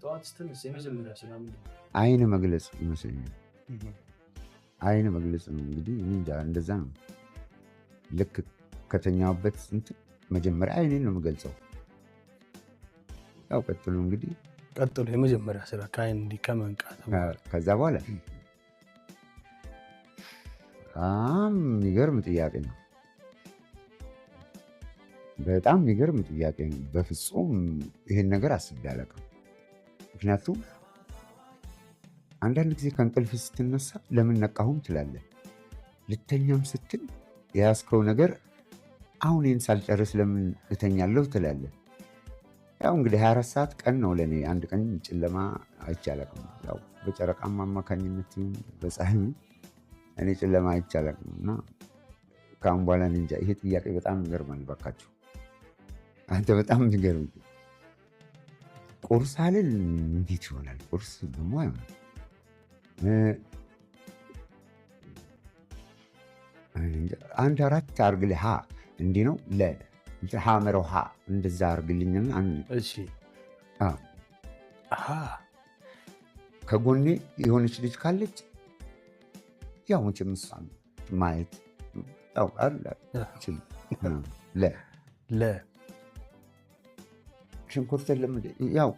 ጠዋት ስትነሳ የመጀመሪያ ስራ ምንድን ነው? አይን መግለጽ ይመስለኛል። አይን መግለጽ ነው እንግዲህ፣ እኔ እንጃ፣ እንደዛ ነው። ልክ ከተኛሁበት እንትን መጀመሪያ አይኔን ነው የምገልጸው። ያው ቀጥሎ እንግዲህ ቀጥሎ የመጀመሪያ ስራ ከአይን እንዲህ ከመንቃት ከዛ በኋላ በጣም የሚገርም ጥያቄ ነው። በጣም የሚገርም ጥያቄ ነው። በፍጹም ይሄን ነገር አስቤ አላውቅም። ምክንያቱም አንዳንድ ጊዜ ከእንቅልፍ ስትነሳ ለምን ነቃሁም ትላለህ። ልተኛም ስትል የያዝከው ነገር አሁን ይህን ሳልጨርስ ለምን እተኛለሁ ትላለህ። ያው እንግዲህ 24 ሰዓት ቀን ነው ለእኔ። አንድ ቀን ጨለማ አይቼ አላውቅም። ያው በጨረቃም አማካኝነት ይሁን በፀሐይም እኔ ጨለማ አይቼ አላውቅም። እና ከአሁን በኋላ እኔ እንጃ። ይሄ ጥያቄ በጣም ይገርማል። እባካችሁ አንተ፣ በጣም የሚገርም። ቁርስ አልል እንዴት ይሆናል? ቁርስ ደግሞ አይሆንም። አንድ አራት አርግልህ፣ ሀ እንዲህ ነው፣ ለ ሀ መረው ሀ እንደዛ አርግልኝና እሺ። አዎ። ሀ። ከጎኔ የሆነች ልጅ ካለች ያው መቼም እሷን ማየት ያው አለ ለ ለ ሽንኩርት የለም እንዴ? ያው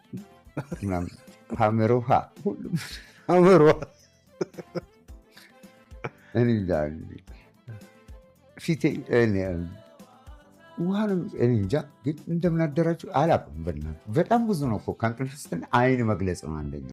ምናምን ሀመሮ ሀ ሁሉም ሀመሮ። እኔ እንጃ፣ ፊቴ እኔ ውሃንም እኔ እንጃ፣ ግን እንደምን አደራችሁ አላውቅም። በእናትህ በጣም ብዙ ነው እኮ። ከእንቅልፍ ስትል አይን መግለጽ ነው አንደኛው።